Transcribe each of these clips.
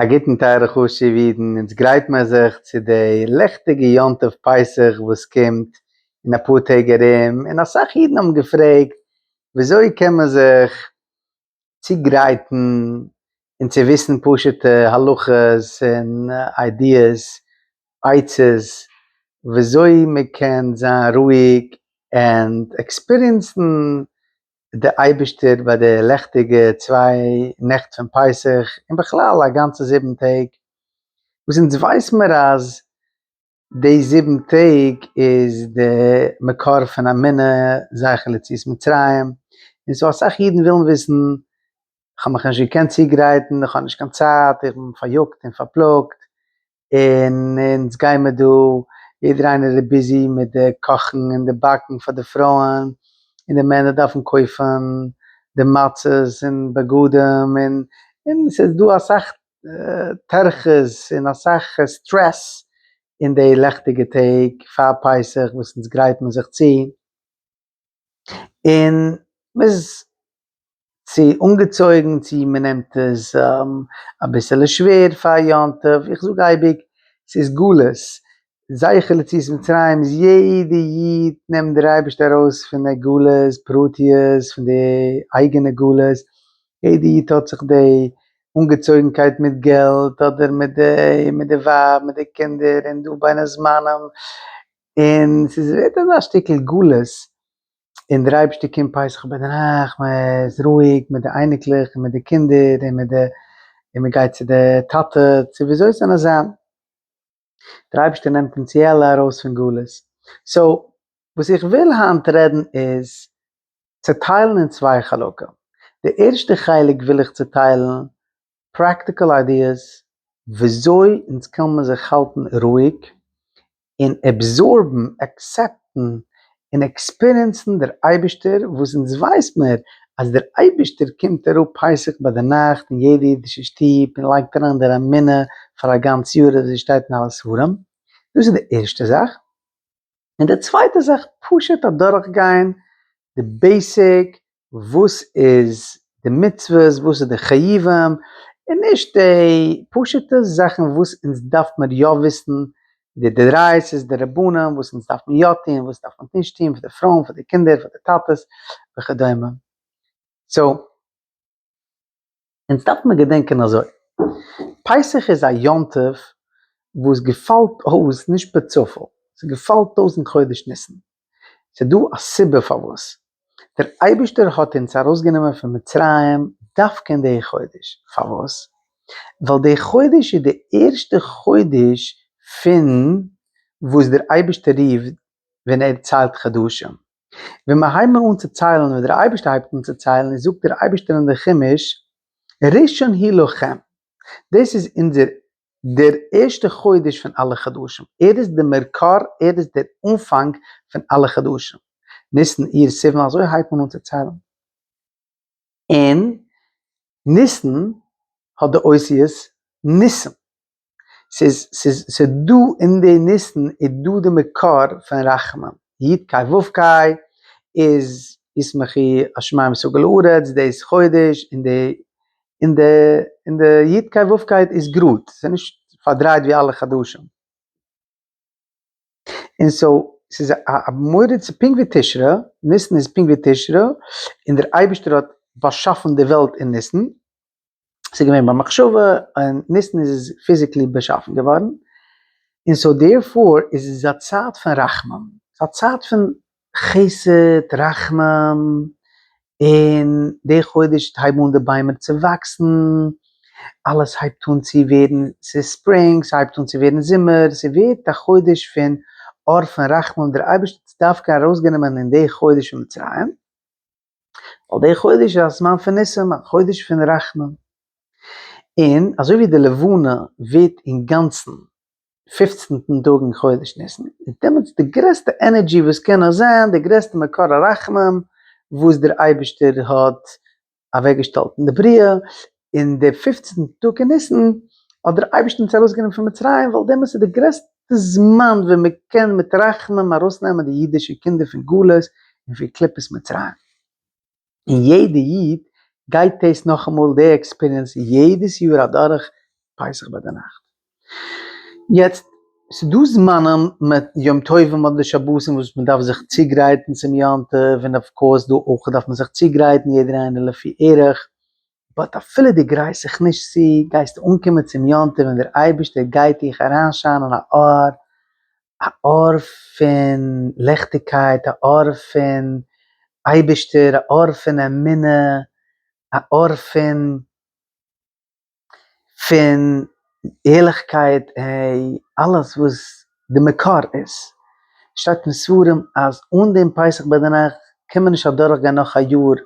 א גוטן טייערע חשוב'ע אידן, אונז גרייט מיר זיך צו די לעכטיגע יום טוב פסח וואס קומט אין אפאר טעג ארום, און אסאך אידן האבן געפרעגט וויאזוי קען מען זיך צוגרייטן און צו וויסן פשוט'ע הלכות און ideas, עצות, וויאזוי מען קען זיין רואיג און experience ן די אייבישטער ביי די לעכטיגע צוויי נעכט פון פסח, און בכלל א גאנצע זיבן טעג, וואס אונז ווייס מיר אז די זיבן טעג איז די מקור פון אמונה, זכר ליציאת מצרים, און so אסאך אידן ווילן וויסן, איך האב מיך נישט געקענט צוגרייטן, איך האב נישט קיין צייט, איך בין פאריאגט און פארפלאגט, און אונז גיימער דא, יעדער איינער איז busy מיט די קאכן און די באקן פאר די פרויען, און די מענער דארפן קויפן די מצות און בגדים, און און ס'איז דא אסאך טרחות און אסאך סטרעס אין די לעכטיגע טעג פאר פסח וואס אונז גרייט מען זיך צו, און מ'איז צו אנגעצויגן צו מ'נעמט עס אביסעלע שווער פאר יום טוב, איך זאג אייביג ס'איז גלות, זכר ליציאת מצרים איז יעדע איד נעמט דער אייבערשטער ארויס פון די גלות פרטיות, פון די אייגענע גלות, יעדע איד האט זיך די אנגעצויגנקייט מיט געלט אדער מיט די מיט די ווייב מיט די קינדער און דא בין הזמנים, און ס'איז ווערט אזא שטיקל גלות, און דער אייבערשטער קומט פסח ביינאכט, מען איז רואיג מיט די אייניקלעך און מיט די קינדער און מיט די און מען גייט צו די טאטע צו וויאזוי עס זאל נאר זיין, דער אייבערשטער נעמט אונז יעלה ארויס פון גלות. so וואס איך וויל היינט רעדן איז צעטיילן אין צוויי חלקים, די ערשטע חלק וויל איך צעטיילן practical ideas וויאזוי אונז קען מען זיך האלטן רואיג און absorb ן, accept ן, און experience ן דער אייבערשטער, וואס אונז ווייסט מיר אז דער אייבערשטער קומט אראפ פסח ביי די נאכט אין יעדע אידישע שטוב און לייגט אריין דער אמונה פאר א גאנץ יאר אזוי שטייט אין אלע ספרים, דאס איז די ערשטע זאך. און די צווייטע זאך פשוט אדורך גיין די basic וואס איז די מצוות וואס איז די חיובים און נישט די פשוטע זאכן וואס אונז דארף מיר יא וויסן די דאורייתא'ס די רבנים וואס אונז דארף מען יא טוהן וואס דארף מען נישט טוהן פאר די פרויען פאר די קינדער פאר די טאטעס וכדומה so אונז דארף מען געדענקען אזוי, פסח איז א יום טוב וואס געפאלט אויס נישט בצופאל, ס'געפאלט אויס אין חודש ניסן, ס'איז דא א סיבה פארוואס, דער אייבערשטער האט אונז ארויסגענומען פון מצרים דווקא אין די חודש, פארוואס? ווייל די חודש איז די ערשטע חודש פון וואס דער אייבערשטער רופט ווען ער ציילט חדשים, ווען מיר הייבן אן צו ציילן, ווען דער אייבערשטער הייבט אן צו ציילן, זאגט דער אייבערשטער אין די חומש, ראשון הוא לכם, דאס איז אונזער דער ערשטער חודש פון אלע חדשים, ער איז דער מקור, ער איז דער אנפאנג פון אלע חדשים, ניסן, אייר, סיוון, אזוי הייבט מען אן צו ציילן. און ניסן האט די אותיות ניסים, ס'איז ס'איז ס'איז דא אין די ניסן איז דא די מקור פון רחמים, י' קיי ו' קיי איז ישמחו השמים ותגל הארץ דאס חודש און די און די און די י' קיי ו' קיי איז גראד ס'איז נישט פארדרייט ווי אלע חדשים. און so ס'איז א מורא'דיגע ס'איז פונקט ווי תשרי, ניסן איז פונקט ווי תשרי, און דער אייבערשטער האט באשאפן די וועלט אין ניסן, ס'איז געווען במחשבה, און ניסן איז עס physically באשאפן געווארן, און so therefore איז עס א צייט פון רחמים, ס'איז א צייט פון חסד, רחמים, און די חודש הייבן אן די ביימער צו וואקסן, אלעס הייבט אן צו ווערן, ס'איז ספרינג, ס'הייבט אן צו ווערן זומער, ס'ווערט א חודש פון אור פון רחמים, דער אייבערשטער האט עס דווקא ארויסגענומען אין די חודש פון מצרים, ווייל די חודש איז א זמן פון ניסים, א חודש פון רחמים, און אזוי ווי די לבנה ווערט אינגאנצן פופצנטן טאג אין חודש ניסן, איז דעמאלטס די גרעסטע energy וואס קען נאר זיין, די גרעסטע מקור הרחמים וואס דער אייבערשטער האט אוועקגעשטעלט אין די בריאה, אין די פופצנטן טאג אין ניסן האט דער אייבערשטער אונז ארויסגענומען פון מצרים, ווייל דעמאלטס איז די גרעסטע זמן ווען מען קען מיט רחמים ארויסנעמען די אידישע קינדער פון גלות און פון קליפת מצרים. און יעדע איד גייט דאס נאכאמאל די experience יעדעס יאר אדורך. פסח ביי די נאכט. יעצט, ס'איז דא זמנים מיט יום טובים אדער שבתים וואס מען דארף זיך צוגרייטן צום יום טוב, און of course דא אויך דארף מען זיך צוגרייטן יעדער איינער לפי ערך, but אפילו דו גרייסט זיך נישט צו, גייסטו אנקומען צום יום טוב און דער אייבערשטער גייט דיך אריינשיינען א אור, א אור פון ליכטיגקייט, א אור פון אייבערשטער, א אור פון אמונה, א אור פון פון ערליכקייט, אלעס וואס די מקור איז. שטייט אין ספרים אז אן דעם פסח ביי די נאכט קען מען נישט אדורך גיין נאך א יאר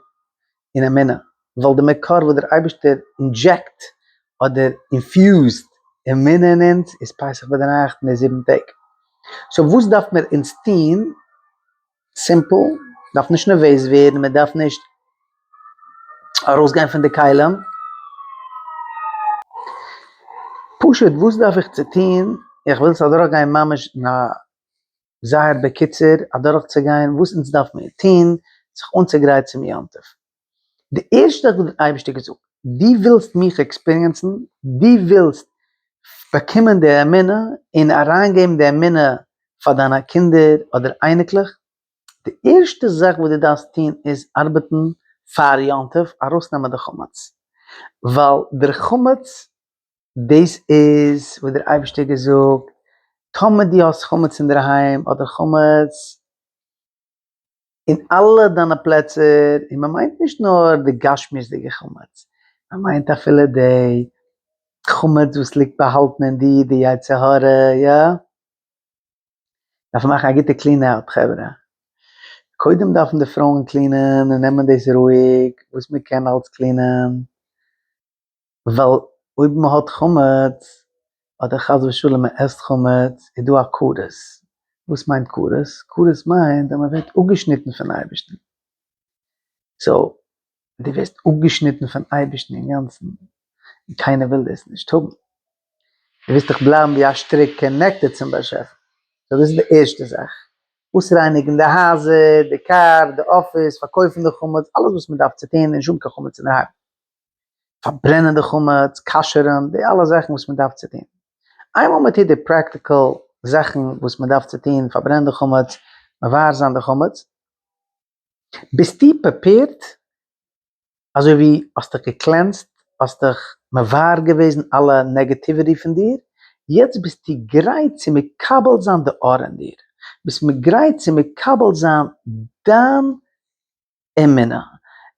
אין אמונה, ווייל די מקור וואס דער אייבערשטער inject אדער infused אמונה אין אונז איז פסח ביי די נאכט אין די זיבן טעג. so וואס דארף מיר אונז טון? simple, דארף נישט נערוועז ווערן, מען דארף נישט ארויסגיין פון די כלים. פשוט וואס דארף איך צו טון, איך וויל עס אדורכגיין ממש אין א זייער בקיצור, אדורכצוגיין וואס אונז דארף מיר טון זיך אנצוגרייטן צום יום טוב. די ערשטע זאך וואס דער אייבערשטער האט געזאגט, דו ווילסט מיך experience ן, דו ווילסט באקומען די אמונה און אריינגעבן די אמונה פאר דיינע קינדער אדער אייניקלעך, די ערשטע זאך וואס דו דארפסט טון איז ארבעטן פאר יום טוב ארויסנעמען די חמץ, ווייל דער חמץ דאס איז וואס דער אייבערשטער האט געזאגט, טאמער דו האסט חמץ אינדערהיים אדער חמץ אין אלע דיינע פלעצער, און מען מיינט נישט נאר די גשמיות'דיגע חמץ, מען מיינט אפילו די חמץ וואס ליגט באהאלטן אין דיר, די יצר הרע, יא? דארף מען מאכן א גוטע clean out חברה, קודם דארפן די פרויען clean ען און נעמען דאס רואיג וואס מען קען אלץ clean ען, ווייל אויב מען האט חמץ, אדער חס ושלום מען עסט חמץ, איז דא א כרת. וואס מיינט כרת? כרת מיינט אז מען ווערט אפגעשניטן פון אייבערשטן. so, דו ווערסט אפגעשניטן פון אייבערשטן אינגאנצן, און קיינער וויל דאס נישט האבן. דו ווילסט דאך בלייבן ווי א שטריק connected צום באשעפער. so דאס איז די ערשטע זאך. אויסרייניגן די הייזער, די קאר, די אפיס, פארקויפן די חמץ, אלעס וואס מען דארף צו טון, נישט האבן קיין חמץ אינדערהיים. פארברענען די חמץ, כשר'ן, די אלע זאכן וואס מען דארף צו טון. איינמאל מען טוט די practical זאכן וואס מען דארף צו טון, פארברענען די חמץ, מבער זיין די חמץ, ביסטו prepared, אזוי ווי האסט דיך גע cleansed, האסט דיך מבער געוועזן אלע negativity פון דיר, יעצט ביסטו גרייט צו מקבל זיין די אור אין דיר, ביסט גרייט צו מקבל זיין דיין אמונה,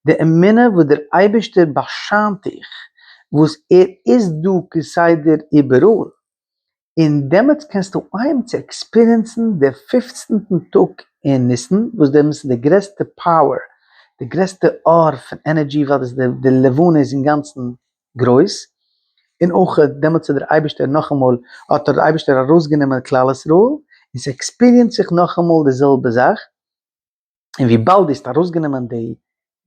די אמונה וואס דער אייבערשטער באשיינט דיך, וואס ער איז דא כסדר איבעראל, און דעמאלטס קענסטו אנהייבן צו experience ן די פופצנטן טאג אין ניסן, וואס דעמאלטס איז די גרעסטע power, די גרעסטע אור פון energy, ווייל דאס די לבנה איז אינגאנצן גרויס, און אויך דעמאלטס איז דער אייבערשטער נאכאמאל, האט דער אייבערשטער ארויסגענומען כלל ישראל, און ס' experience ט זיך נאכאמאל די זעלבע זאך, און וויבאלד דו האסט ארויסגענומען די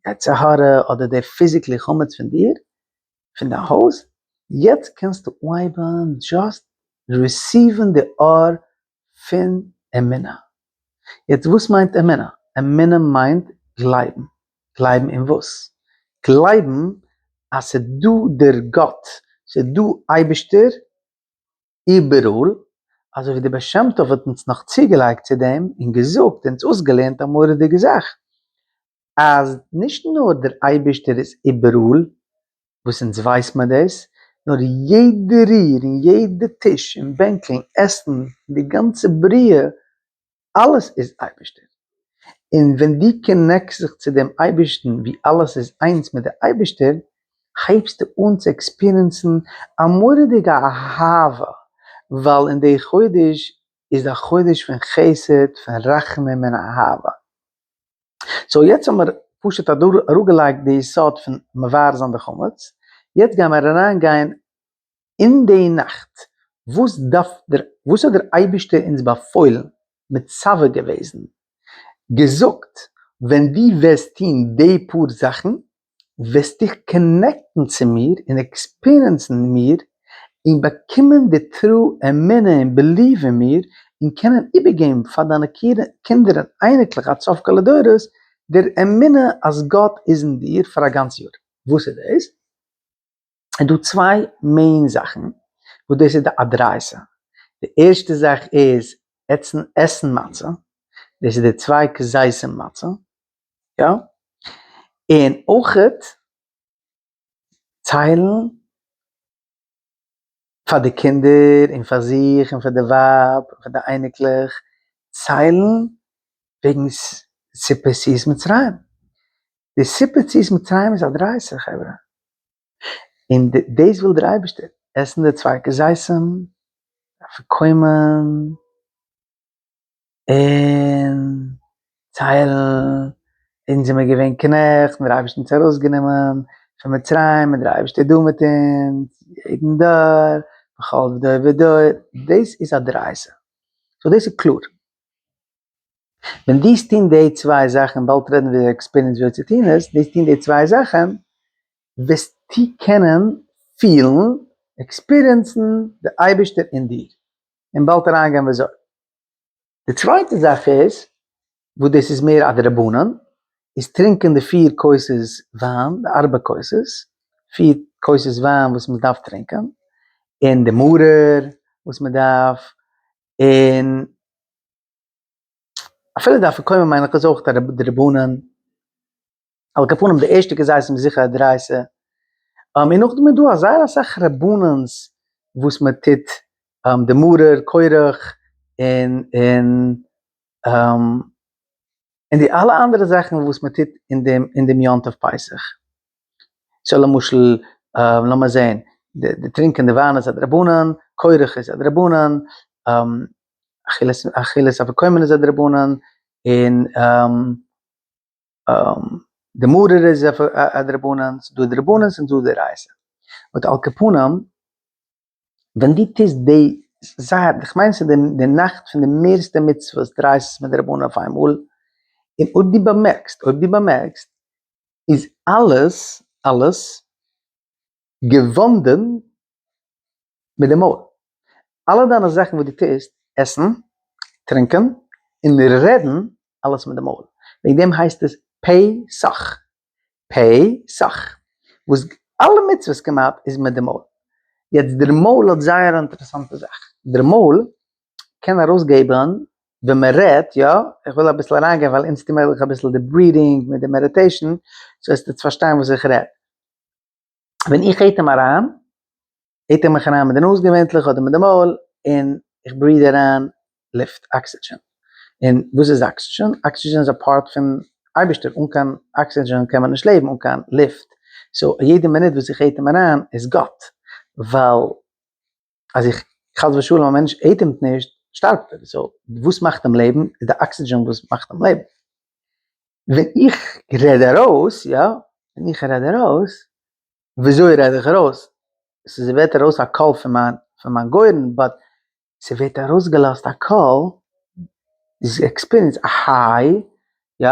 יצר הרע אדער די physically חמץ פון דיר, פון דיין הויז, יעצט קענסטו אנהייבן just receive ן די אור פון אמונה. יעצט וואס מיינט אמונה? אמונה מיינט גלייבן. גלייבן אין וואס? גלייבן אז ס'דא דער גאט, ס'דא אייבערשטער איבעראל, אזוי ווי דער בעל שם טוב האט אונז נאך צוגעלייגט צו דעם און געזאגט אונז אויסגעלערנט א מורא'דיגע זאך, אז נישט נאר דער אייבערשטער איז איבעראל, וואס אונז ווייס מיר דאס, נאר יעדע ריר און יעדע טיש און בענקל און עסן און די גאנצע בריאה אלעס איז אייבערשטער, און ווען דו connect סט זיך צו דעם אייבערשטן ווי אלעס איז איינס מיט די אייבערשטער, הייבסטו אן צו experience ן א מורא'דיגע אהבה, ווייל אין די חודש איז א חודש פון חסד, פון רחמים און אהבה. so יעצט האבן מיר פשוט אראפגעלייגט די יסוד פון מבער זיין די חמץ, יעצט גיימער אריינגיין אין די נאכט, וואס דארף דער, וואס האט דער אייבערשטער אונז באפוילן, מצווה געוועזן, געזאגט, ווען דו וועסט טון די פאר זאכן, וועסט דיך connect ן צו מיר און experience ן מיר, און באקומען די true אמונה און believe אין מיר, און קענען איבערגעבן פאר דיינע קינדער און אייניקלעך עד סוף כל הדורות, דער אמונה אז גאט איז אין דיר פאר א גאנץ יאר. וואס איז דאס? איז דא צוויי main זאכן וואס דאס איז די א דאורייתא. די ערשטע זאך איז עסן עסן מצה, דאס איז די צוויי כזיתים מצה, יא, און אויכעט ציילן פאר די קינדער און פאר זיך און פאר די ווייב און פאר די אייניקלעך, ציילן וועגן סיפור יציאת מצרים. די סיפור יציאת מצרים איז א דאורייתא חברה, און דאס וויל דער אייבערשטער, עסן די צוויי כזיתים, אפיקומן, און ציילן, אונז זעמיר געווען קנעכט און דער אייבערשטער האט אונז ארויסגענומען פון מצרים און דער אייבערשטער איז דא מיט אונז יעדן דור בכל דור ודור, דאס איז א דאורייתא, so דאס איז קלאר. ווען דו וועסט טון די צוויי זאכן, באלד רעדן ווי experience ווי אזוי צו טון עס, דו וועסט טון די צוויי זאכן, וועסטו קענען פילן, experience ן די אייבערשטער אין דיר, און באלד אריינגיין ווי אזוי. די צווייטע זאך איז, וואס דאס איז מער א דרבנן, איז טרינקען די פיר כוסות וויין, די ארבע כוסות, פיר כוסות וויין וואס מען דארף טרינקען, און די מרור וואס מען דארף, און אפילו די אפיקומן מיין איך איז אויך א דרבנן, על כל פנים די ערשטע כזית איז זיכער א דאורייתא, און נאכדעם איז דא זייער אסאך רבנן'ס וואס מען טוט, די מרור, כורך, און און און די אלע אנדערע זאכן וואס מען טוט אין דעם אין דעם יום טוב פסח. so למשל לאמיר זעהן, די טרינקען די וויין איז א דרבנן, כורך איז א דרבנן, אכילת אפיקומן איז א דרבנן, און די מרור איז א דרבנן, ס'איז דא דרבנן'ס און ס'איז דא דאורייתא. but על כל פנים, ווען דו טוסט די זייער, איך מיין ס'איז די נאכט פון די מערסטע מצוות דאורייתא'ס מיט דרבנן אויף איינמאל, און אויב דו באמערקסט, אויב דו באמערקסט, איז אלעס, אלעס געוואנדען מיט די מויל. אלע דיינע זאכן וואס דו טוסט, עסן, טרינקען, און רעדן, אלעס מיט די מויל. וועגן דעם הייסט עס פה סח. פה סח. וואס אלע מצוות כמעט איז מיט די מויל. יעצט דער מויל האט זייער א אינטערעסאנטע זאך. דער מויל קען ארויסגעבן ווען מען רעדט, יא, איך וויל אביסל אריינגיין ווייל אונז טוהן מיר אויך אביסל די breathing מיט די meditation, so וועסטו פארשטיין וואס איך רעד. ווען איך אטעם אריין, אטעם איך אריין מיט די נאז געווענטליך אדער מיט די מויל, און איך breathe אריין לופט, oxygen. און וואס איז oxygen? oxygen איז א part פון אייבערשטער, אן קיין oxygen קען מען נישט לעבן, אן קיין לופט. so יעדע מינוט וואס איך אטעם אריין איז גאט, ווייל אז איך חס ושלום א מענטש אטעמט נישט, שטארבט ער. so וואס מאכט אים לעבן? איז די oxygen וואס מאכט אים לעבן. ווען איך רעד ארויס, יא, ווען איך רעד ארויס, וויאזוי רעד איך ארויס? ס'ווערט ארויס א קול פון מיין פון מיין גורן, but ס'ווערט ארויסגעלאזט א קול, איז experience א היי, יא,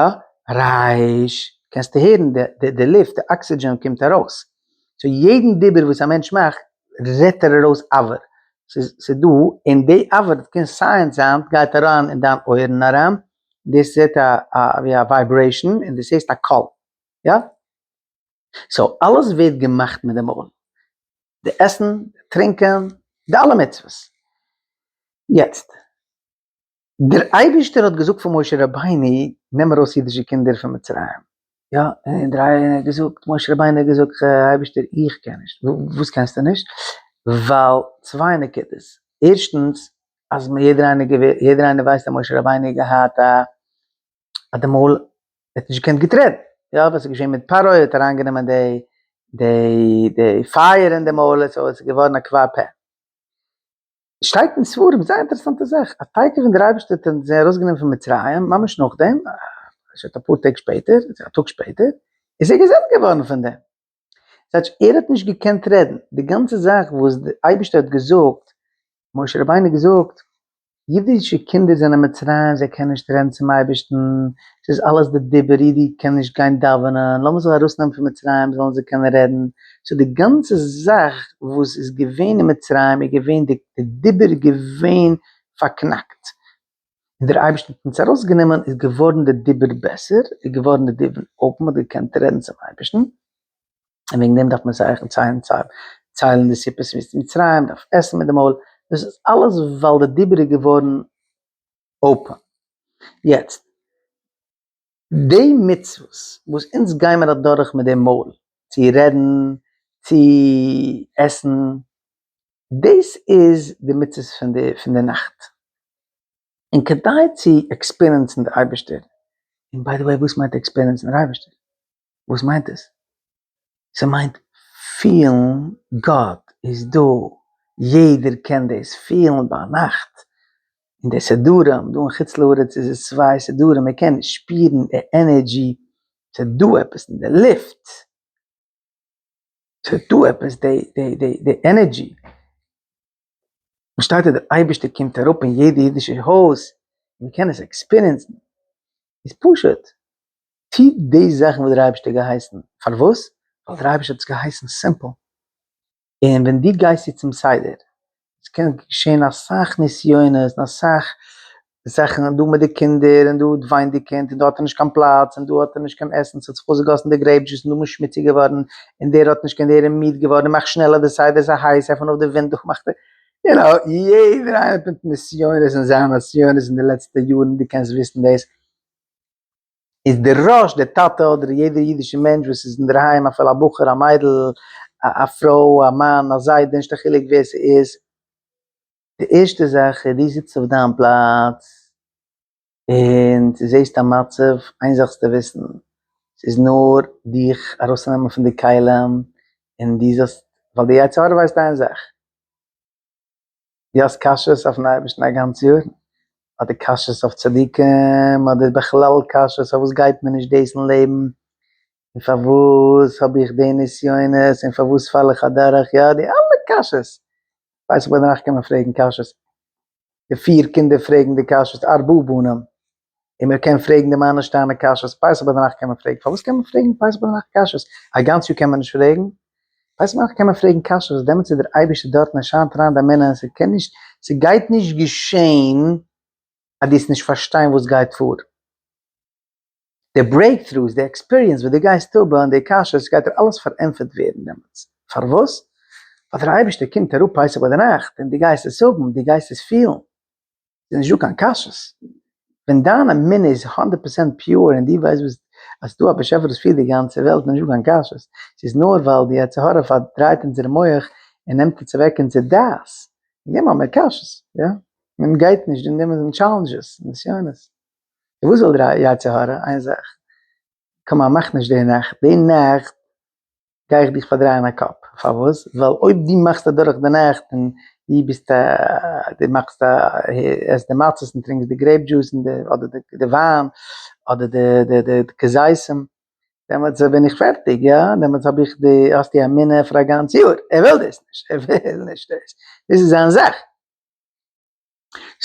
רייש, קענסטו הערן די די לופט, די oxygen קומט ארויס. so יעדן דיבור וואס א מענטש מאכט, רעדט ער ארויס אויר. ס'איז ס'דא, און די אויר קען science היינט גייט אריין אין דיין אויערן אריין, דאס זעט א א ווי א vibration און דאס הייסט א קול. יא? so אלעס ווערט געמאכט מיט די מויל. די עסן, די טרינקען, די אלע מצוות. יעצט, דער אייבערשטער האט געזאגט פאר משה רבינו, נעם ארויס אידישע קינדער פון מצרים. יא, און דער אייבערשטער האט געזאגט, משה רבינו האט געזאגט, אייבערשטער איך קען נישט. וואס קענסטו נישט? ווייל צוויי נקודות. ערשטנס, אז יעדער איינער יעדער איינער ווייסט אז משה רבינו האט געהאט א אז די מויל האט נישט געקענט גוט רעדן, יא וואס איז געשען מיט פרעה, ער האט אריינגענומען די די די פייער אין די מויל, so עס איז געווארן א כבר פה. שטייט אין ספרים, זייער אינטערעסאנטע זאך, אז תיכף ווען דער אייבערשטער האט זיי ארויסגענומען פון מצרים, ממש נאכדעם, אפאר טעג שפעטער, א טאג שפעטער, איז ער געזונט געווארן פון דעם. ס'טייטש ער האט נישט געקענט רעדן, די גאנצע זאך וואס די אייבערשטער האט געזאגט, משה רבינו האט געזאגט, אידישע קינדער זענען מצרים זיי קענען נישט רעדן צום אייבערשטן, ס'איז אלעס די דיבור, אידי קען נישט גיין דאווענען, לאמיר זיי ארויסנעמען פון מצרים זאלן זיי קענען רעדן, so די גאנצע זאך וואס איז געווען אין מצרים איז געווען די דיבור געווען פארקנאקט, און דער אייבערשטער האט אונז ארויסגענומען איז געווארן די דיבור בעסער, איז געווארן די דיבור open, מ'האט געקענט רעדן צום אייבערשטן. און וועגן דעם דארף מען זייער ציילן ציילן די סיפור יציאת מצרים, דארף עסן מיט די מויל, דאס איז אלעס ווייל די דיבור איז געווארן open. יעצט, די מצוות וואס אונז גיימער אדורך מיט די מויל, צו רעדן, צו עסן, דאס איז די מצוות פון די פון די נאכט. און כדי צו experience ן די אייבערשטער, און by the way וואס מיינט experience ן דער אייבערשטער? וואס מיינט עס? ס'מיינט פילן גאט איז דא, יעדער קען דאס פילן ביינאכט, אין די סדרים, דא אין חוץ לארץ איז עס צוויי סדרים, מען קען שפירן די energy, ס'איז דא עפעס אין די לופט, ס'איז דא עפעס די די די די energy, וואס שטייט אז דער אייבערשטער קומט אראפ אין יעדע אידישע הויז, מען קען עס experience ן, איז פשוט, טו די זאכן וואס דער אייבערשטער האט געהייסן, פארוואס? ווייל דער אייבערשטער האט עס געהייסן, simple. און ווען דו גייסט צו צום סדר, עס קען געשען אסאך נסיונות און אסאך זאכן, דא מיט די קינדער, און דא וויינט די קינד, און דא האט ער נישט קיין פלאץ, און דא האט ער נישט קיין עסן, ס'האט זיך אויסגעגאסן די grape juice, און דא איז מען שמוציג געווארן, און דער האט נישט קיין, דער איז מיד געווארן, און מאך שנעלער די סדר, ס'איז הייס, עפן אויף די window, מאך די, you know, יעדער איינער האט מיט נסיונות און זיינע נסיונות אין די לעצטע יארן, דו קענסט וויסן דאס. איז דער ראש, דער טאטע אדער יעדער אידישער מענטש וואס איז אינדערהיים אפילו א בחור א מיידל, א פרוי, א מאן, א זיידע, נישט א חילוק ווער ס'איז, די ערשטע זאך איז דו זיצט אויף דיין פלאץ און דו זעסט א מצב, איין זאך זאלסטו וויסן, ס'איז נאר דיך ארויסצונעמען פון די כלים און דו זאלסט, ווייל די יצר הרע ווייסט איין זאך, דו האסט קשיות אויפן אייבערשטן א גאנץ יאר? אדער קשיות אויף צדיקים? אדער בכלל קשיות פארוואס גייט מיר נישט דאס אין לעבן? און פארוואס האב איך די נסיונות? און פארוואס פאל איך אדורך? יא, די אלע קשיות. פסח ביינאכט קען מען פרעגן קשיות. די פיר קינדער פרעגן די קשיות, ארבעה בנים. און מען קען פרעגן די מה נשתנה קשיות, פסח ביינאכט קען מען פרעגן, פארוואס קען מען פרעגן פסח ביינאכט קשיות? א גאנץ יאר קען מען נישט פרעגן? פסח ביינאכט קען מען פרעגן קשיות, דעמאלטס איז דער אייבערשטער דארט און ער שיינט אריין די אמונה, ס'קען נישט, ס'גייט נישט געשען אז דו וועסט נישט פארשטיין וואס גייט פאר. די breakthroughs, די experience וואס דו גייסט האבן, און די קשיות, גייט דיר אלעס פארענטפערט ווערן דעמאלטס. פארוואס? ווייל דער אייבערשטער קומט אראפ פסח ביינאכט און דו גייסט עס האבן, דו גייסט עס פילן. ס'איז נישט דא קיין קשיות. ווען דיין אמונה איז הונדערט פראצענט pure און דו ווייסט וואס אז ס'דא א באשעפער וואס פירט די גאנצע וועלט איז נישט דא קיין קשיות. ס'איז נאר ווייל די יצר הרע פארדרייט אונזער מח און נעמט אונז אוועק אונזער דעת. וועגן דעם האבן מיר קשיות. יא. מען גייט נישט אין דעם זענען challenges, נסיונות. און וואס וויל דער יצר הרע? איין זאך. come on מאך נישט די נאכט. די נאכט גיי איך דיך פארדרייען א קאפ. פארוואס? ווייל אויב דו מאכסט אדורך די נאכט און דו ביסט א, דו מאכסט א, עסט די מצות און טרינקסט די grape juice און די, אדער די וויין, אדער די די די כזיתים, דעמאלטס בין איך פערטיג, יא? דעמאלטס האב איך די, האסטו אמונה פאר א גאנץ יאר. ער וויל דאס נישט, ער וויל נישט דאס. דאס איז זיין זאך.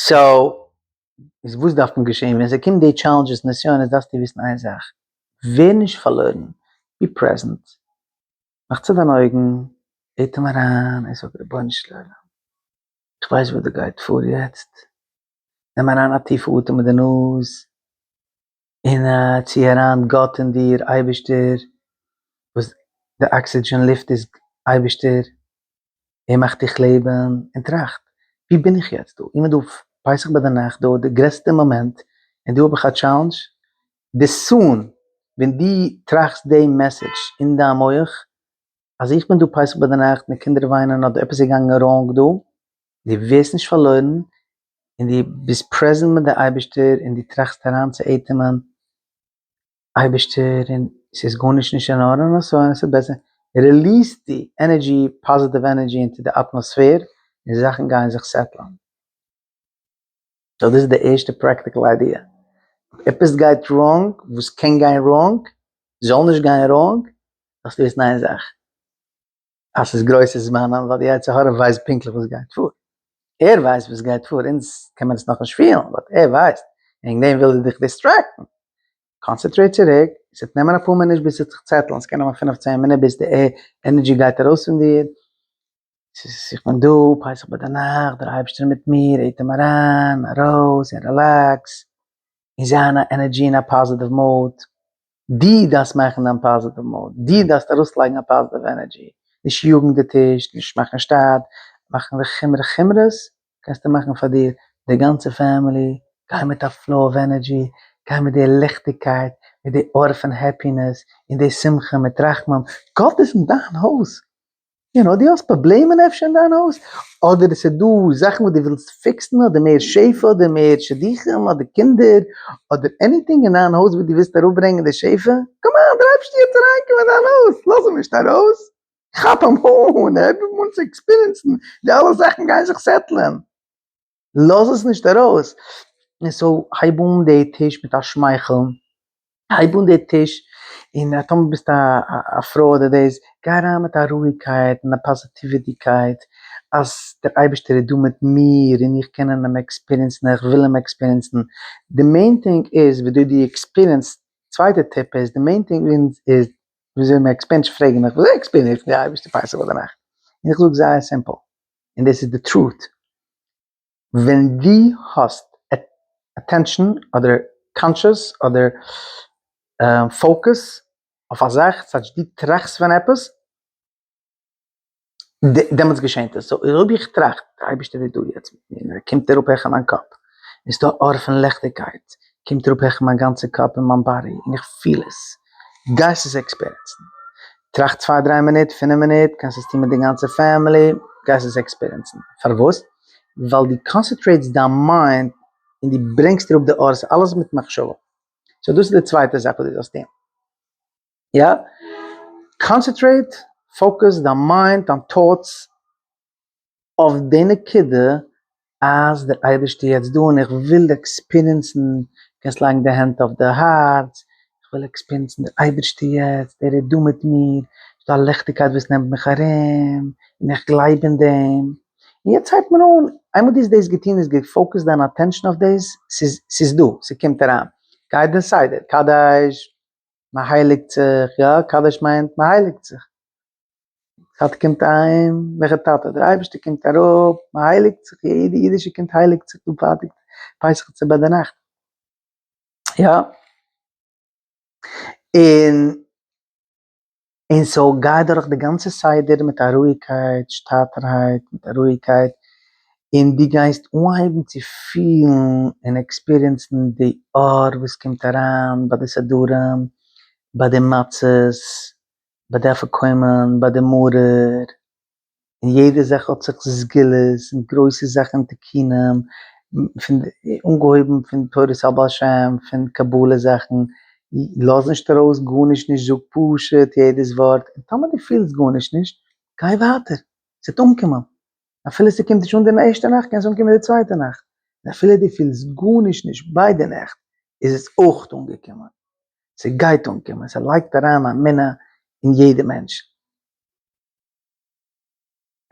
so, איז וואס דארף מען געשען ווען ס'קומט די challenges נסיונות דארפסטו וויסן איין זאך, ווער נישט פארלוירן, be present, מאך צו דיין אויגן, אטעם אריין און זאג רבונו של עולם, איך ווייס וואס דא גייט פאר יעצט, נעם אריין א טיפע אטעם מיט די נאז, און צי אריין גאט אין דיר, אייבערשטער, וואס די oxygen לופט איז אייבערשטער, ער מאכט דיך לעבן, און טראכט, ווי בין איך יעצט דא? איך בין דא פסח ביי די נאכט דא, די גרעסטע מאמענט, און דא האב איך א challenge, די soon ווען דו טראכסט די message אין דיין מח, אז איך בין דא פסח ביי די נאכט און די קינדער וויינען אדער עפעס איז געגאנגען wrong דא, דו ווערסט נישט פארלוירן, און דו ביסט present מיט די אייבערשטער און דו טראכסט אריין צו אטעמען, אייבערשטער און ס'איז גארנישט נישט אין ארדענונג אזוי און ס'איז בעסער, release די energy, positive energy into די אטמאספער און זאכן גייען זיך settle ן. so דאס איז די ערשטע practical idea. עפעס גייט wrong, וואס קען גיין wrong, זאל נישט גיין wrong, דארפסטו וויסן איין זאך, אז ס'איז גרויסע זמנים ווייל די יצר הרע ווייסט פונקטליך וואס גייט פאר. ער ווייסט וואס גייט פאר, אונז קען מען עס נאכנישט פילן, but ער ווייסט, וועגן דעם וויל ער דיך distract ן. concentrate צוריק, עס וועט נעמען אפאר מינוט ביז ס'וועט זיך settle ן, ס'קען נעמען פינף צען מינוט ביז די energy גייט ארויס פון דיר, ס'איז איך בין דא, פסח ביי די נאכט, דער אייבערשטער איז מיט מיר, אטעם אריין, ארויס, און relax, און זיין א energy אין א positive mode. דו דארפסט מאכן דיין positive mood, דו דארפסט ארויסלייגן א positive energy, נישט יאגן די טיש, נישט מאכן שטאט, מאכן די חומרי חומרות קענסטו מאכן פאר דיר, די גאנצע family, גיי מיט א flow of energy, גיי מיט די ליכטיגקייט, מיט די אור פון happiness, און די שמחה מיט רחמים, גאט איז אין דיין הויז, you know, דו האסט פראבלעמען אפשר אין דיין הויז, אדער עס איז דא זאכן וואס דו ווילסט fix ן, אדער מער שפע, אדער מער שידוכים, אדער קינדער, אדער anything אין דיין הויז וואס דו ווילסט אראפברענגען די שפע, come on, דער אייבערשטער יעצט אריינקומען אין דיין הויז, לאז אים נישט ארויס, כאפ אים אן, הייב אים אן צו experience ן, די אלע זאכן גייען זיך settle ען, לאז עס נישט ארויס, און so הייב אן די טיש מיט א שמייכל, הייב אן די טיש, און טאמער ביסטו א פרוי אדער דאס, גיי אריין מיט א רואיגקייט און א פאזיטיוויטיקייט אז דער אייבערשטער איז דא מיט מיר און איך קען אים experience ן, איך וויל אים experience ן. די main thing איז וויאזוי דו experience סט, צווייטע tip איז, די main thing איז וויאזוי מען experience ט, פרעגן מיך וויאזוי experience איך די אייבערשטער פסח ביינאכט? און איך זאג זייער simple, און דאס איז די truth, ווען דו האסט attention אדער conscious אדער focus אויף א זאך, ס'הייסט דו טראכסט פון עפעס, דעמאלטס געשענט עס. so אויב איך טראכט, דער אייבערשטער איז דא יעצט מיט מיר, און ער קומט אראפ העכער מיין קאפ, און ס'איז דא א אור פון ליכטיגקייט, קומט אראפ העכער מיין גאנצע קאפ און מיין body, און איך פיל עס, גייסט עס experience ן. טראכט צוויי דריי מינוט, פינף מינוט, קענסט עס טון מיט די גאנצע family, גייסט עס experience ן. פארוואס? ווייל דו concentrate סט דיין mind און דו ברענגסט אראפ די אור, ס'איז אלעס מיט מחשבה. so דאס איז די צווייטע זאך וואס דו זאלסט טון. יא, concentrate, focus דיין mind, דיין thoughts, אויף די נקודה אז דער אייבערשטער יעצט דא און איך וויל experience ן, קענסט לייגן די הענט אויף די הארץ, איך וויל experience ן דער אייבערשטער יעצט, ער איז דא מיט מיר, ס'איז דא א ליכטיגקייט וואס נעמט מיך ארום, און איך גלייב אין דעם. און יעצט הייבט מען אן, איינמאל דו האסט דאס געטון, האסט גע focus ט דיין attention אויף דאס, ס'איז ס'איז דא, ס'קומט אריין. גיי די סדר, קדש, מ'הייליגט זיך, יא, קדש מיינט מ'הייליגט זיך. טאטע קומט אהיים, וועלכע טאטע? דער אייבערשטער קומט אראפ, מען הייליגט זיך, יעדע אידישע קינד הייליגט זיך דא פרייטאג פסח צו ביי די נאכט, יא, און און so גיי דורך די גאנצע סדר מיט א רואיגקייט, שטאטערהייט, מיט א רואיגקייט, און דו גייסט אנהייבן צו פילן און experience ן די אור וואס קומט אריין ביי די סדרים, ביי די מצות, ביי די אפיקומן, ביי די מרור, און יעדע זאך האט זיך סגולות און גרויסע זאכן תיקונים, פון אנגעהויבן פון תורת הבעל שם, פון קבלה זאכן, לאז נישט ארויס גארנישט נישט, זאג פשוט יעדעס ווארט, און טאמער דו פילסט גארנישט נישט, גיי ווייטער, ס'וועט אנקומען, אפילו ס'קומט נישט אן די ערשטע נאכט קען עס אנקומען די צווייטע נאכט, און אפילו דו פילסט גארנישט נישט ביידע נעכט, איז עס אויך אנגעקומען. ס'גייט אנקומען, ס'לייגט אריין א אמונה אין יעדע מענטש.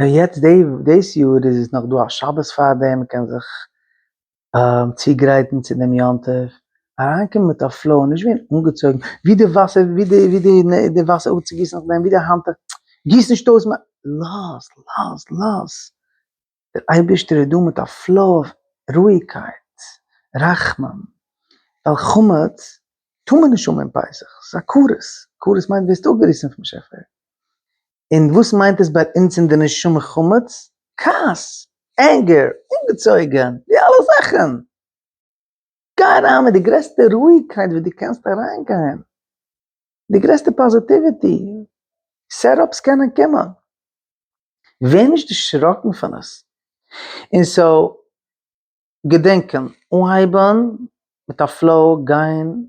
און יעצט דאס יאר איז עס נאך דא א שבת פארדעם, מ'קען זיך צוגרייטן צו דעם יום טוב, אריינקומען מיט א flow, נישט ווערן אנגעצויגן, ווי די וואסער, ווי די ווי די די וואסער אפצוגיסן אויף דעם, ווי די האנטוך, גיס נישט אויס, לאז, לאז, לאז. דער אייבערשטער איז דא מיט א flow אוו רואיגקייט, רחמים, ווייל חמץ טאר מען נישט האבן אין פסח, ס'איז א כרת, כרת מיינט ווערסט אפגעריסן פון באשעפער, און וואס מיינט עס ביי אונז אין די נשמה חמץ? כעס, anger, אנגעצויגען, די אלע זאכן, גיי אריין מיט די גרעסטע רואיגקייט וואס דו קענסט אריינגיין, די גרעסטע positivity, setups קענען קומען. ווער נישט דערשראקן פון עס. און so געדענקען, אנהייבן מיט א flow, גיין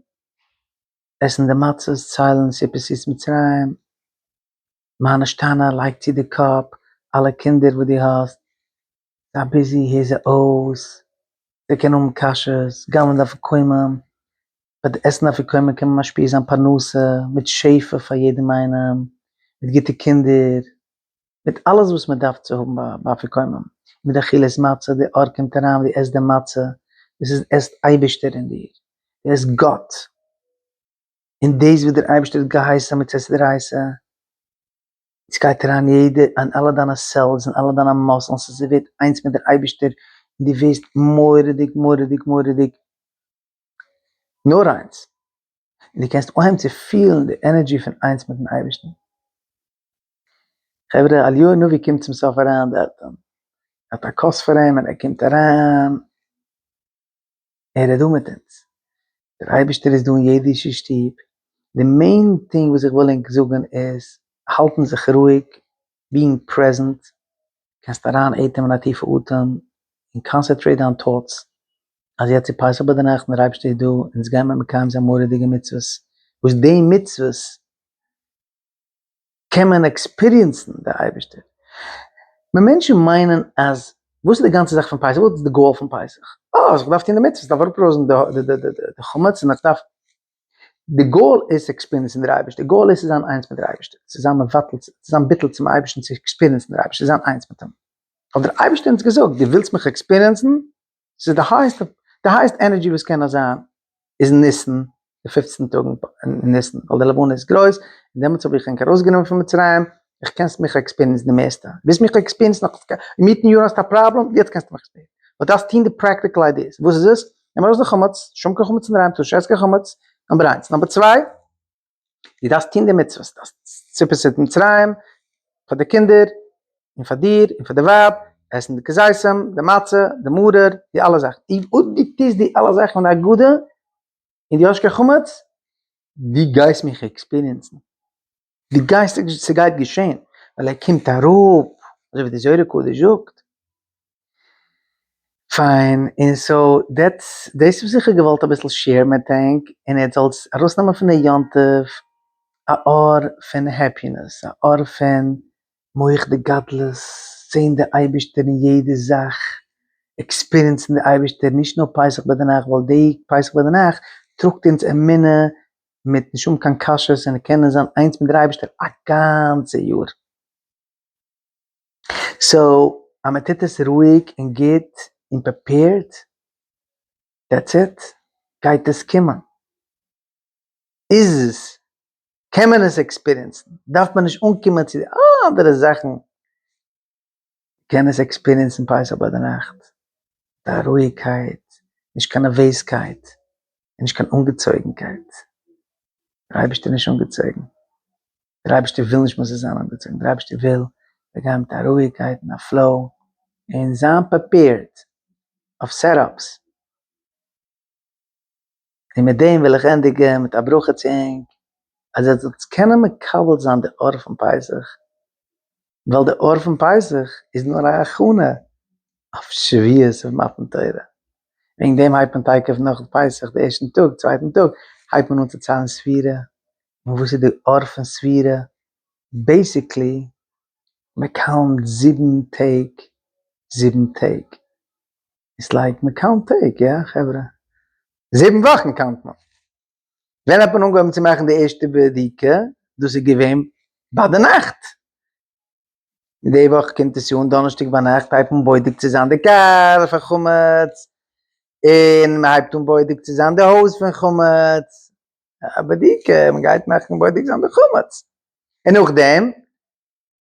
עסן די מצות, ציילן סיפור יציאת מצרים, מה נשתנה, לייג צו די קאפ, אלע קינדער וואס דו האסט, זיי busy, הער זיי אויס, זיי קענען האבן קשיות, גנב'ן אפיקומן, ביי די עסן אפיקומן קען מען משפיע זיין פרנסה, מיט שפע פאר יעדעם איינעם, מיט גוטע קינדער, מיט אלעס וואס מען דארף צו האבן ביי אפיקומן, מיט די אכילת מצה, די אור קומט אריין ווען דו עסט די מצה, דאס איז עסט אייבערשטער אין דיר, דו עסט גאט, און דאס וואס דער אייבערשטער האט געהייסן מצות דאורייתא, עס גייט אריין יעדע אין אלע דיינע cells און אלע דיינע muscles און ס'ווערט איינס מיט דער אייבערשטער און דו ווערסט מורא'דיג מורא'דיג מורא'דיג נאר איינס. און דו קענסט אנהייבן צו פילן די energy פון איינס מיטן אייבערשטן. חברה, אליהו הנביא קומט צום סוף אריין דארטן, האט א כוס פאר אים און ער קומט אריין, ער איז דא מיט אונז, דער אייבערשטער איז דא אין יעדע אישי שטוב, די main thing וואס איך וויל ענק זאגן איז, האלטן זיך רואיג, being present, קענסט אריין אטעמען א טיפע אטעם, און concentrate דיין thoughts, אז יעצט איז פסח ביי די נאכט און דער אייבערשטער איז דא, אונז גיימער מקיים זיין מורא'דיגע מצוות, וואס די מצוות קען מען experience ן די אייבערשטער. מענטשן מיינען אז וואס איז די גאנצע זאך פון פסח? וואס איז די goal פון פסח? אה, אז איך דארף טון די מצוות, איך דארף אראפלאזן די חמץ און איך דארף. די goal איז צו experience ן דער אייבערשטער, די goal איז צו זיין איינס מיט דער אייבערשטער, צו זיין מבטל, צו זיין ביטול צום אייבערשטן, צו experience ן דער אייבערשטער, צו זיין איינס מיט אים. האט דער אייבערשטער אונז געזאגט, דו ווילסט מיך experience ן? ס'איז די highest, די highest energy וואס קען נאר זיין איז ניסן, די 15 טאג אין ניסן, ווייל די לבנה איז גרויס, און דעמאלטס האב איך ענק ארויסגענומען פון מצרים, איך קענסט מיך experience ן די מערסטע, ווילסט מיך experience ן נאך אינמיטן יאר האסטו א פראבלעם, יעצט קענסטו מיך experience ן, באט דארפסט טון די practical ideas, וואס איז עס? נעם ארויס די חמץ, שום קיין חמץ אינדערהיים, טו נישט עסן קיין חמץ, number איינס, number צוויי, דו דארפסט טון די מצוות, דארפסט סיפור מצרים פאר די קינדער, און פאר דיר, און פאר די ווייב, עסן די כזיתים, די מצה, די מרור, די אלע זאכן. אויב דו טוסט די אלע זאכן פון די הגדה, און דו האסט קיין חמץ, דו גייסט מיך experience ן. דו גייסט, ס'גייט געשען, ווייל ער קומט אראפ, אזוי ווי די זוהר הקדוש זאגט. פיין, און so that's, דאס וואס איך האב געוואלט אביסל share ן מיט ענק, און עטס זאלטס ארויסנעמען פון די יום טוב א אור פון happiness, א אור פון מח דגדלות, זען די אייבערשטער אין יעדע זאך, experience ן די אייבערשטער, נישט נאר פסח ביי די נאכט, ווייל די פסח ביי די נאכט טראגט אונז אמונה מיט נישט האבן קיין קשיות און קענען זיין איינס מיט דער אייבערשטער א גאנצע יאר. so אז מען טוט עס רואיג און גוט און prepared, that's it, גייט עס קומען. איז עס, קען מען עס experience ן, דארף מען נישט אנקומען צו די אנדערע זאכן, קען עס experience ן פסח ביי די נאכט, מיט א רואיגקייט, נישט קיין נערוועזקייט, און נישט קיין אנגעצויגנקייט. דער אייבערשטער איז נישט אנגעצויגן. דער אייבערשטער וויל נישט מען זאל זיין אנגעצויגן, דער אייבערשטער וויל מיר גייען מיט א רואיגקייט און א flow, און זיין prepared אויף setups. און מיט דעם וויל איך ענדיגן מיט א ברכה צו ענק, אז עטס זאלטס קענען מקבל זיין די אור פון פסח, ווייל די אור פון פסח איז נאר א הכנה אויף שבועות אויף מתן תורה, וועגן דעם הייבט מען תיכף נאך פסח די ערשטן טאג, צווייטן טאג, הייבט מען אן צו ציילן ספירה, און וואס איז די אור פון ספירה? basically מען count זיבן טעג, זיבן טעג, איטס like מען count טעג, יא חברה? זיבן וואכן count מען. ווען האט מען אנגעהויבן צו מאכן די ערשטע בדיקה? דאס איז געווען ביי די נאכט. די וואך קומט עס אן דאנערשטאג ביינאכט הייבט מען בודק צו זיין די קאר פאר חמץ, און מען הייבט אן בודק צו זיין די הויז פון חמץ, א בדיקה, מען גייט מאכן בודק זיין די חמץ, און נאכדעם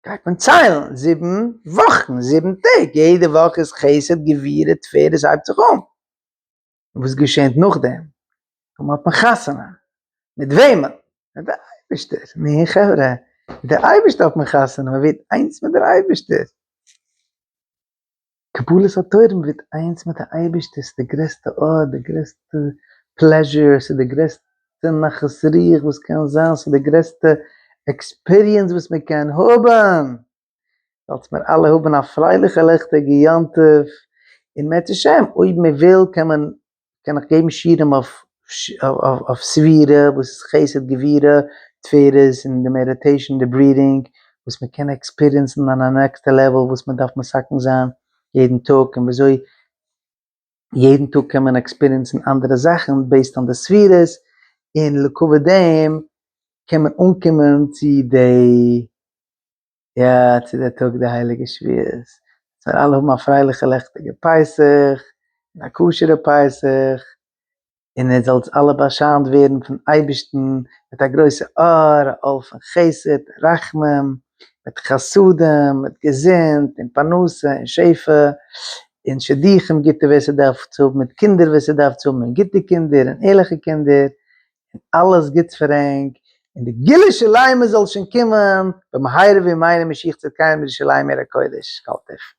גייט מען ציילן זיבן וואכן, זיבן טעג, יעדע וואך איז חסד גבורה תפארת הייבט זיך אן. און וואס געשענט נאכדעם? קוים האט מען חתונה. מיט וועמען? מיט די אייבערשטער. נו חברה, מיט די אייבערשטער האט מען חתונה, מען ווערט איינס מיט דער אייבערשטער. קבלת התורה, מען ווערט איינס מיט די אייבערשטער, ס'איז די גרעסטע אור, די גרעסטע pleasure, ס'איז די גרעסטע נחת רוח וואס קען זיין, ס'איז די גרעסטע experience וואס מען קען האבן. זאלטס מיר אלע האבן א פרייליכע לעכטיגע יום טוב, און מערצעשעם אויב מען וויל קען מען קען איך געבן שיעורים אויף אויף ספירה וואס איז חסד גבורה תפארת און די meditation די breathing וואס מען קען experience ן אן א נעקסטע level וואס מען דארף מתקן זיין יעדן טאג און וויאזוי יעדן טאג קען מען experience ן אנדערע זאכן based on די ספירות און לכבוד דעם קען מען אנקומען צו די יא, צו דער טאג די הייליגע שבועות, זאל אלע האבן א פרייליכע לעכטיגע פסח, און א כשר'ע פסח, און איר זאלטס אלע באשיינט ווערן פון אייבערשטן מיט א גרויסע אור, א אור פון חסד, רחמים, מיט חסדים, מיט געזונט, און פרנסה, און שפע, און שידוכים גוטע ווער ס'דארף צו האבן, מיט קינדער ווער ס'דארף צו האבן, און גוטע קינדער, און ערליכע קינדער. און אלעס גוטס פאר ענק, און די גאולה שלימה זאל שוין קומען במהרה בימינו משיח צדקינו בירושלים עיר הקודש, כל טוב.